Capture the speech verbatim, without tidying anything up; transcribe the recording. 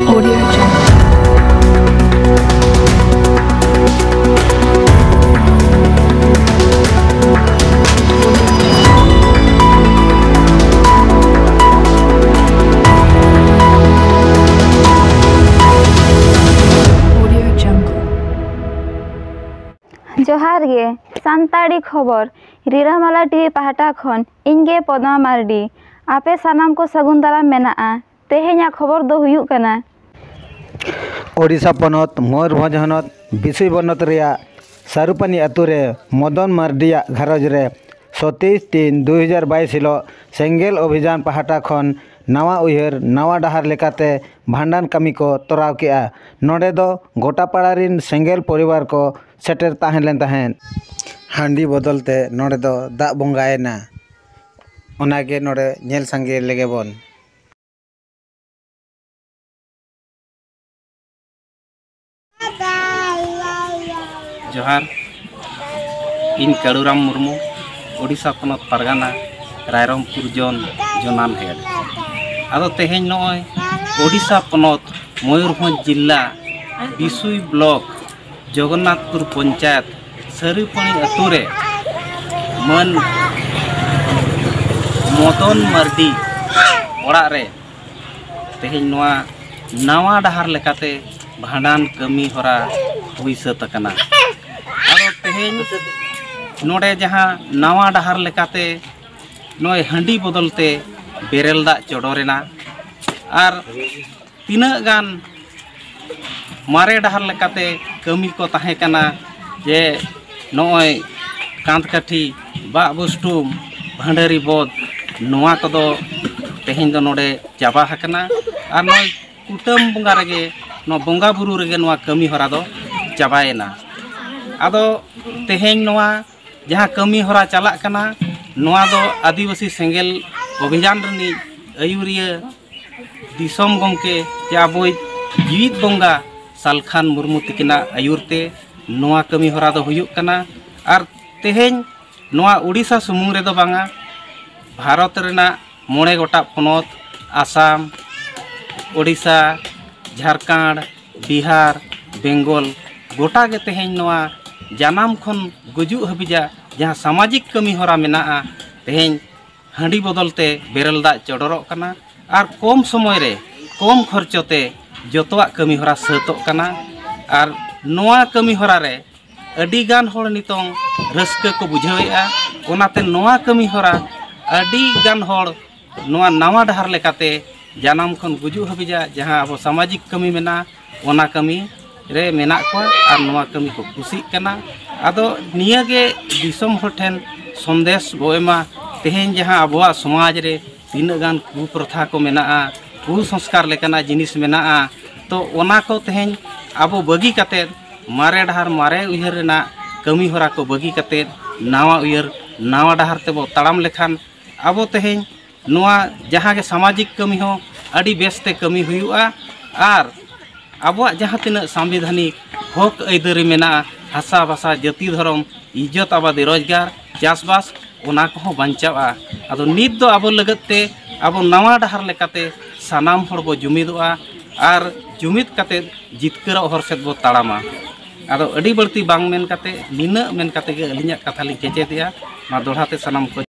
Audio Jungle. Audio Jungle. ᱡᱚᱦᱟᱨ ᱜᱮ, ᱥᱟᱱᱛᱟᱲᱤ ᱠᱷᱚᱵᱚᱨ, ᱨᱤᱨᱟᱹᱢᱟᱞᱟ ᱴᱤᱵᱷᱤ ᱯᱟᱦᱴᱟ ᱠᱷᱚᱱ ᱤᱧ ᱜᱮ ᱯᱚᱫᱢᱟ ᱢᱟᱨᱰᱤ᱾ ᱟᱯᱮ ᱥᱟᱱᱟᱢ ᱠᱚ ᱥᱟᱹᱜᱩᱱ ᱫᱟᱨᱟᱢ ᱢᱮᱱᱟᱜᱼᱟ᱾ ᱛᱮᱦᱮᱧᱟᱜ ᱠᱷᱚᱵᱚᱨ ᱫᱚ ᱦᱩᱭᱩᱜ ᱠᱟᱱᱟ, ᱳᱰᱤᱥᱟ ᱯᱚᱱᱚᱛ ᱢᱚᱭᱩᱨᱵᱷᱚᱸᱡᱽ ᱦᱚᱱᱚᱛ ᱵᱤᱥᱩᱭ ᱵᱚᱱᱚᱛ ᱨᱮᱭᱟᱜ ᱥᱟᱨᱩᱯᱟᱱᱤ ᱟᱹᱛᱩ ᱨᱮ ᱢᱚᱫᱚᱱ ᱢᱟᱨᱰᱤᱭᱟᱜ ᱜᱷᱟᱨᱚᱸᱡᱽ ᱨᱮ ᱥᱚᱛᱮᱭᱤᱥ ᱛᱤᱱ ᱫᱩ ᱦᱟᱡᱟᱨ ᱵᱟᱭᱤᱥ ᱦᱤᱞᱳᱜ ᱥᱮᱸᱜᱮᱞ ᱚᱵᱷᱤᱡᱟᱱ ᱯᱟᱦᱴᱟ ᱠᱷᱚᱱ ᱱᱟᱣᱟ ᱩᱭᱦᱟᱹᱨ ᱱᱟᱣᱟ ᱰᱟᱦᱟᱨ ᱞᱮᱠᱟᱛᱮ ᱵᱷᱟᱸᱰᱟᱱ ᱠᱟᱹᱢᱤ ᱠᱚ ᱛᱚᱨᱟᱣ ᱠᱮᱜᱼᱟ᱾ ᱱᱚᱰᱮ ᱫᱚ ᱜᱚᱴᱟ ᱯᱟᱲᱟ ᱨᱤᱱ ᱥᱮᱸᱜᱮᱞ ᱯᱚᱨᱤᱵᱟᱨ ᱠᱚ ᱥᱮᱴᱮᱨ ᱛᱟᱦᱮᱸ ᱞᱮᱱ ᱛᱟᱦᱮᱸᱫ᱾ ᱦᱟᱺᱰᱤ ᱵᱚᱫᱚᱞ ᱛᱮ ᱱᱚᱰᱮ ᱫᱚ ᱫᱟᱜ ᱵᱚᱸᱜᱟᱭᱮᱱᱟ᱾ ᱚᱱᱟᱜᱮ ᱱᱚᱰᱮ ᱧᱮᱞ ᱥᱟᱸᱜᱮ ᱞᱮᱜᱮ ᱵᱚᱱ᱾ ᱡᱚᱦᱟᱨ, ᱤᱧ ᱠᱟᱹᱲᱩᱨᱟᱢ ᱢᱩᱨᱢᱩ, ᱳᱰᱤᱥᱟ ᱯᱚᱱᱚᱛ ᱯᱟᱨᱜᱟᱱᱟ, ᱨᱟᱭᱨᱚᱝᱯᱩᱨ ᱡᱳᱱ, ᱡᱳᱱᱟᱞ ᱦᱮᱰ᱾ ᱟᱫᱚ ᱛᱮᱦᱮᱧ ᱱᱚᱜᱼᱚᱭ ᱳᱰᱤᱥᱟ ᱯᱚᱱᱚᱛ ᱢᱚᱭᱩᱨᱵᱷᱚᱸᱡᱽ ᱡᱤᱞᱟ ᱵᱤᱥᱩᱭ ᱵᱞᱚᱠ ᱡᱚᱜᱚᱱᱱᱟᱛᱷᱯᱩᱨ ᱯᱚᱧᱪᱟᱭᱮᱛ ᱥᱟᱹᱨᱤᱯᱟᱹᱲᱤ ᱟᱹᱛᱩ ᱨᱮ ᱢᱟᱹᱱ ᱢᱚᱫᱚᱱ ᱢᱟᱨᱰᱤ ᱚᱲᱟᱜ ᱨᱮ ᱛᱮᱦᱮᱧ ᱱᱚᱣᱟ ᱱᱟᱣᱟ ᱰᱟᱦᱟᱨ ᱞᱮᱠᱟᱛᱮ ᱵᱷᱟᱸᱰᱟᱱ ᱠᱟᱹᱢᱤ ᱦᱚᱨᱟ ᱦᱩᱭ ᱥᱟᱹᱛ ᱟᱠᱟᱱᱟ᱾ ᱟᱫᱚ ᱛᱮᱦᱮᱧ ᱱᱚᱰᱮ ᱡᱟᱦᱟᱸ ᱱᱟᱣᱟ ᱰᱟᱦᱟᱨ ᱞᱮᱠᱟᱛᱮ ᱱᱚᱜᱼᱚᱭ ᱦᱟᱺᱰᱤ ᱵᱚᱫᱚᱞ ᱛᱮ ᱵᱮᱨᱮᱞ ᱫᱟᱜ ᱪᱚᱰᱚᱨᱮᱱᱟ, ᱟᱨ ᱛᱤᱱᱟᱹᱜ ᱜᱟᱱ ᱢᱟᱨᱮ ᱰᱟᱦᱟᱨ ᱞᱮᱠᱟᱛᱮ ᱠᱟᱹᱢᱤ ᱠᱚ ᱛᱟᱦᱮᱸ ᱠᱟᱱᱟ, ᱡᱮ ᱱᱚᱜᱼᱚᱭ ᱠᱟᱸᱛ ᱠᱟᱹᱴᱷᱤ, ᱵᱟᱜ ᱵᱩᱥᱴᱩᱢ, ᱵᱷᱟᱺᱰᱟᱹᱨᱤ ᱵᱚᱫ, ᱱᱚᱣᱟ ᱠᱚᱫᱚ ᱛᱮᱦᱮᱧ ᱫᱚ ᱱᱚᱰᱮ ᱪᱟᱵᱟ ᱟᱠᱟᱱᱟ᱾ ᱟᱨ ᱱᱚᱜᱼᱚᱭ ᱠᱩᱴᱟᱹᱢ ᱵᱚᱸᱜᱟ ᱨᱮᱜᱮ, ᱱᱚᱣᱟ ᱵᱚᱸᱜᱟ ᱵᱩᱨᱩ ᱨᱮᱜᱮ ᱱᱚᱣᱟ ᱠᱟᱹᱢᱤ ᱦᱚᱨᱟ ᱫᱚ ᱪᱟᱵᱟᱭᱮᱱᱟ᱾ ᱟᱫᱚ ᱛᱮᱦᱮᱧ ᱱᱚᱣᱟ ᱡᱟᱦᱟᱸ ᱠᱟᱹᱢᱤ ᱦᱚᱨᱟ ᱪᱟᱞᱟᱜ ᱠᱟᱱᱟ, ᱱᱚᱣᱟ ᱫᱚ ᱟᱹᱫᱤᱵᱟᱹᱥᱤ ᱥᱮᱸᱜᱮᱞ ᱚᱵᱷᱤᱡᱟᱱ ᱨᱤᱱᱤᱡ ᱟᱹᱭᱩᱨᱤᱭᱟᱹ ᱫᱤᱥᱚᱢ ᱜᱚᱢᱠᱮ ᱪᱮ ᱟᱵᱚᱭᱤᱡ ᱡᱤᱣᱤᱫ ᱵᱚᱸᱜᱟ ᱥᱟᱞᱠᱷᱟᱱ ᱢᱩᱨᱢᱩ ᱛᱤᱠᱤᱱᱟᱜ ᱟᱹᱭᱩᱨ ᱛᱮ ᱱᱚᱣᱟ ᱠᱟᱹᱢᱤ ᱦᱚᱨᱟ ᱫᱚ ᱦᱩᱭᱩᱜ ᱠᱟᱱᱟ᱾ ᱟᱨ ᱛᱮᱦᱮᱧ ᱱᱚᱣᱟ ᱳᱰᱤᱥᱟ ᱥᱩᱢᱩᱝ ᱨᱮᱫᱚ ᱵᱟᱝᱟ, ᱵᱷᱟᱨᱚᱛ ᱨᱮᱱᱟᱜ ᱢᱚᱬᱮ ᱜᱚᱴᱟᱝ ᱯᱚᱱᱚᱛ, ᱟᱥᱟᱢ, ᱳᱰᱤᱥᱟ, ᱡᱷᱟᱲᱠᱷᱚᱸᱰ, ᱵᱤᱦᱟᱨ, ᱵᱮᱝᱜᱚᱞ, ᱜᱚᱴᱟ ᱜᱮ ᱛᱮᱦᱮᱧ ᱱᱚᱣᱟ ᱡᱟᱱᱟᱢ ᱠᱷᱚᱱ ᱜᱩᱡᱩᱜ ᱦᱟᱹᱵᱤᱡᱟᱜ ᱡᱟᱦᱟᱸ ᱥᱟᱢᱟᱡᱤᱠ ᱠᱟᱹᱢᱤ ᱦᱚᱨᱟ ᱢᱮᱱᱟᱜᱼᱟ, ᱛᱮᱦᱮᱧ ᱦᱟᱺᱰᱤ ᱵᱚᱫᱚᱞ ᱛᱮ ᱵᱮᱨᱮᱞ ᱫᱟᱜ ᱪᱚᱰᱚᱨᱚᱜ ᱠᱟᱱᱟ᱾ ᱟᱨ ᱠᱚᱢ ᱥᱚᱢᱚᱭ ᱨᱮ ᱠᱚᱢ ᱠᱷᱚᱨᱪᱚ ᱛᱮ ᱡᱚᱛᱚᱣᱟᱜ ᱠᱟᱹᱢᱤ ᱦᱚᱨᱟ ᱥᱟᱹᱛᱚᱜ ᱠᱟᱱᱟ᱾ ᱟᱨ ᱱᱚᱣᱟ ᱠᱟᱹᱢᱤ ᱦᱚᱨᱟ ᱨᱮ ᱟᱹᱰᱤ ᱜᱟᱱ ᱦᱚᱲ ᱱᱤᱛᱚᱝ ᱨᱟᱹᱥᱠᱟᱹ ᱠᱚ ᱵᱩᱡᱷᱟᱹᱣᱮᱫᱼᱟ᱾ ᱚᱱᱟᱛᱮ ᱱᱚᱣᱟ ᱠᱟᱹᱢᱤ ᱦᱚᱨᱟ ᱟᱹᱰᱤ ᱜᱟᱱ ᱦᱚᱲ ᱱᱚᱣᱟ ᱱᱟᱣᱟ ᱰᱟᱦᱟᱨ ᱞᱮᱠᱟᱛᱮ ᱡᱟᱱᱟᱢ ᱠᱷᱚᱱ ᱜᱩᱡᱩᱜ ᱦᱟᱹᱵᱤᱡᱟᱜ ᱡᱟᱦᱟᱸ ᱟᱵᱚ ᱥᱟᱢᱟᱡᱤᱠ ᱠᱟᱹᱢᱤ ᱢᱮᱱᱟᱜᱼᱟ, ᱚᱱᱟ ᱠᱟᱹᱢᱤ ᱨᱮ ᱢᱮᱱᱟᱜ ᱠᱚᱣᱟ ᱟᱨ ᱱᱚᱣᱟ ᱠᱟᱹᱢᱤ ᱠᱚ ᱠᱩᱥᱤᱜ ᱠᱟᱱᱟ᱾ ᱟᱫᱚ ᱱᱤᱭᱟᱹ ᱜᱮ ᱫᱤᱥᱚᱢ ᱦᱚᱲ ᱴᱷᱮᱱ ᱥᱚᱱᱫᱮᱥ ᱵᱚ ᱮᱢᱟ, ᱛᱮᱦᱮᱧ ᱡᱟᱦᱟᱸ ᱟᱵᱚᱣᱟᱜ ᱥᱚᱢᱟᱡᱽ ᱨᱮ ᱛᱤᱱᱟᱹᱜ ᱜᱟᱱ ᱠᱩᱯᱨᱚᱛᱷᱟ ᱠᱚ ᱢᱮᱱᱟᱜᱼᱟ, ᱠᱩᱥᱚᱝᱥᱠᱟᱨ ᱞᱮᱠᱟᱱᱟᱜ ᱡᱤᱱᱤᱥ ᱢᱮᱱᱟᱜᱼᱟ, ᱛᱚ ᱚᱱᱟ ᱠᱚ ᱛᱮᱦᱮᱧ ᱟᱵᱚ ᱵᱟᱹᱜᱤ ᱠᱟᱛᱮᱫ ᱢᱟᱨᱮ ᱰᱟᱦᱟᱨ, ᱢᱟᱨᱮ ᱩᱭᱦᱟᱹᱨ ᱨᱮᱱᱟᱜ ᱠᱟᱹᱢᱤ ᱦᱚᱨᱟ ᱠᱚ ᱵᱟᱹᱜᱤ ᱠᱟᱛᱮᱫ ᱱᱟᱣᱟ ᱩᱭᱦᱟᱹᱨ, ᱱᱟᱣᱟ ᱰᱟᱦᱟᱨ ᱛᱮᱵᱚ ᱛᱟᱲᱟᱢ ᱞᱮᱠᱷᱟᱱ ᱟᱵᱚ ᱛᱮᱦᱮᱧ ᱱᱚᱣᱟ ᱡᱟᱦᱟᱸ ᱜᱮ ᱥᱟᱢᱟᱡᱤᱠ ᱠᱟᱹᱢᱤ ᱦᱚᱸ ᱟᱹᱰᱤ ᱵᱮᱥ ᱛᱮ ᱠᱟᱹᱢᱤ ᱦᱩᱭᱩᱜᱼᱟ᱾ ᱟᱨ ᱟᱵᱚᱣᱟᱜ ᱡᱟᱦᱟᱸ ᱛᱤᱱᱟᱹᱜ ᱥᱟᱝᱵᱤᱫᱷᱟᱱᱤᱠ ᱦᱚᱠ ᱟᱹᱭᱫᱟᱹᱨᱤ ᱢᱮᱱᱟᱜᱼᱟ, ᱦᱟᱥᱟ ᱵᱷᱟᱥᱟ, ᱡᱟᱹᱛᱤ ᱫᱷᱚᱨᱚᱢ, ᱤᱡᱽᱡᱚᱛ ᱟᱵᱟᱫᱤ, ᱨᱳᱡᱽᱜᱟᱨ, ᱪᱟᱥᱵᱟᱥ, ᱚᱱᱟ ᱠᱚᱦᱚᱸ ᱵᱟᱧᱪᱟᱜᱼᱟ᱾ ᱟᱫᱚ ᱱᱤᱛ ᱫᱚ ᱟᱵᱚ ᱞᱟᱹᱜᱤᱫ ᱛᱮ ᱟᱵᱚ ᱱᱟᱣᱟ ᱰᱟᱦᱟᱨ ᱞᱮᱠᱟᱛᱮ ᱥᱟᱱᱟᱢ ᱦᱚᱲ ᱵᱚ ᱡᱩᱢᱤᱫᱚᱜᱼᱟ ᱟᱨ ᱡᱩᱢᱤᱫ ᱠᱟᱛᱮ ᱡᱤᱛᱠᱟᱹᱨᱚᱜ ᱦᱚᱨ ᱥᱮᱫ ᱵᱚ ᱛᱟᱲᱟᱢᱟ᱾ ᱟᱫᱚ ᱟᱹᱰᱤ ᱵᱟᱹᱲᱛᱤ ᱵᱟᱝ ᱢᱮᱱ ᱠᱟᱛᱮ, ᱱᱤᱱᱟᱹᱜ ᱢᱮᱱ ᱠᱟᱛᱮ ᱜᱮ ᱟᱹᱞᱤᱧᱟᱜ ᱠᱟᱛᱷᱟ ᱞᱤᱧ ᱠᱮᱪᱮᱫᱮᱜᱼᱟ᱾ ᱢᱟ ᱫᱚᱦᱲᱟ ᱛᱮ ᱥᱟᱱᱟᱢ ᱠᱚ